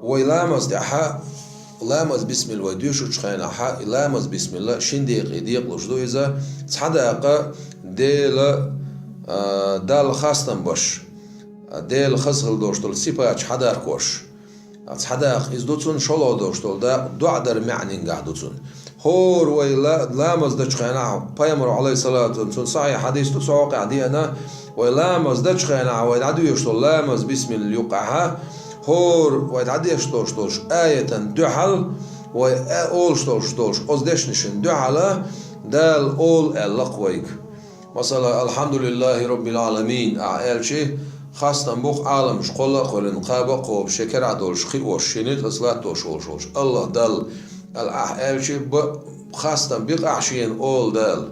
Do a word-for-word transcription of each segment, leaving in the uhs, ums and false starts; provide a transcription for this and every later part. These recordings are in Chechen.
Вай ламаз тӀехьа, ламаз бисмилла вай доьшучу хенахьа, и ламаз бисмилла шин декъе декъалуш ду иза, цхьа дакъа Дела, а, Далла хастам беш, а, Дела хаза хила долуш долу сипаташ хьадархош. А, цхьа дакъа иза ду цунна, шолгӀа долуш долу дакъа доӀа дар маьӀнингахь ду цунна. ХӀора вай ла-, ламаз дачу хенахь, пайхамар, Ӏалайхиссалату, цунна сахьихь хьадис ду, цу хьокъехь деана, вай ламаз дачу хенахь, вай дӀадоьшу ламаз бисмилла юкъахьа, хӀора вай дӀадеш долуш долуш аятан дуьхьал, вай а-, олуш долуш долуш оцу дешнашна дуьхьала, Дала олу аьлла-кх вайга. Масала, «Алхьамдулиллахи Роббил Ӏаламин», ахь аьлчи, хастам бу-кх Ӏаламаш кхолла а кхоьллина, кхаба а кхобуш, шен керахь долуш, кхиош, шен ницкъаца латтош волуш волчу АллахӀ Далла, аьлла ахь аьлчи, ба-, хастам бу-кх ахь шена, олу Дала.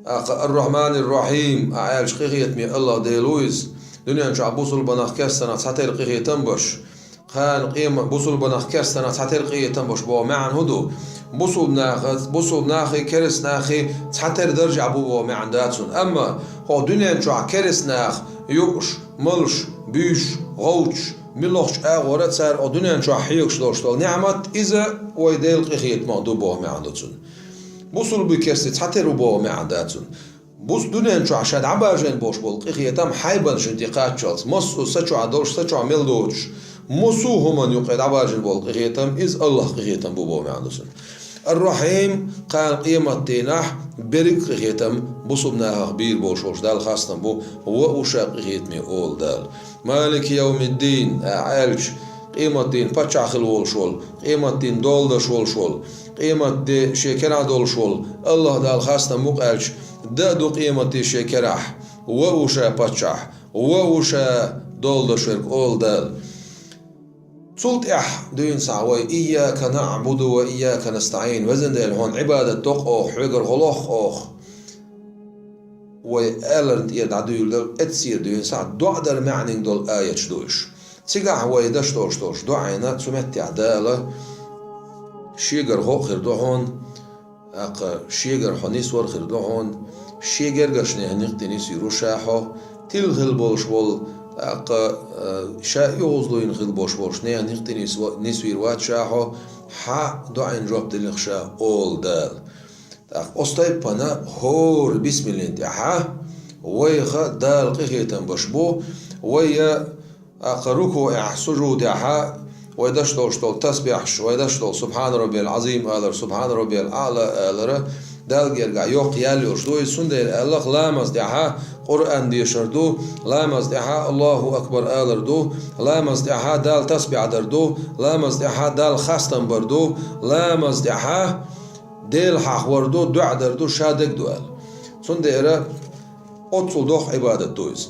ТӀаккха «Ар-Рахьманир-Рахьим», ахь аьлча, къинхетаме АллахӀ Дела ву иза, дуьнен чохь бусулба нах керстанах цхьатерра къинхетам беш, кхана къема-, бусулба нах керстанах цхьатерра къинхетам беш боху маьӀна хӀун ду? Бусулба наха, бусулба нахи, керста нахи цхьатерра даржехь бу боху маьӀна дац цунна. Амма хӀокху дуьнен чохь керста нах юуш, малуш, буьйш, гӀовттуш, муьлххачу агӀора цара хӀокху дуьнен чохь хьоьгуш долуш долу неӀмат, иза вай Делан къинхетамах ду боху маьӀна ду цунна. Бусулба, керста цхьатерра ву боху маьӀна дац цунна. Бус-, дуьнен чохь ша дӀабажийна болуш болу къинхетам хьайбанашна тӀе кхаччалц, массо а са чохь долуш, са чохь мел доцуш, массо а хӀуманна юкъе дӀабажийна болу къинхетам, иза АллахӀан къинхетам бу боху маьӀна ду цунна. Ар-Рахьим, кхана къематдийнахь берриг а къинхетам бусулба нахах бийр болуш волчу Далла хастам бу, ва ву ша къинхетаме, олу Дала. Малики йовмиддин, ахь аьлча, къематдийнан паччахь хила волуш волу, къематдийнан дола деш волуш волу, къематде шен керахь долуш волу АллахӀ Далла хастам бу-кх аьлча, дан а ду къематде шен керахь, ва а ву ша паччахь, ва а ву ша дола деш верг, олу Дала. Цул тӀаьхьа дуьйна схьа вай: «Ийяка наъбуду ва ийяка настаӀин», Везан Дела, хьуна Ӏибадат до-кх оха, хьоьгара гӀо лоху оха. Вай аларна тӀера дӀадуьйладо, эццера дуьйна схьа доӀа дар маьӀнинг долу аяташ ду уьш. Цигахь вай деш долуш долуш доӀина, цу меттехь Дала: «Шегара гӀо а хир ду хьуна, тӀаккха шегара хьо нисвар хир ду хьуна, шен гергарчу нехан некъа тӀе нисвийр ву ша хьо, тилла хила болуш волу, тӀаккха, а, ша оьгӀазлуйна хила болуш волчу нехан некъа тӀе нисва-, нисвийр вац ша хьо, хьан доӀина жоп делира ша», олу Дала. ТӀаккха оцу тайпана хӀора бисмиллин тӀаьхьа вайха Дала къинхетам беш бу, вай я, тӀаккха рукуӀехь, сужудехьа, вай деш долуш долу тасбихьаш, вай деш долу «Субхьана Роббиял Ӏазим» алар, «Субхьана Роббиял Аъла» алара, Далла гергахь йоккха ял йолуш ду иза, цундела аьлла-кх, ламаз тӀаьхьа Къуръан дешар ду, ламаз тӀаьхьа «Аллаху Акбар» алар ду, ламаз тӀаьхьа Далла тасбихь дар ду, ламаз тӀаьхьа Далла хастам бар ду, ламаз тӀаьхьа Дела хьахор ду, доӀа дар ду, ша дерг ду аьлла. Цундела оццул доккха Ӏибадат ду иза.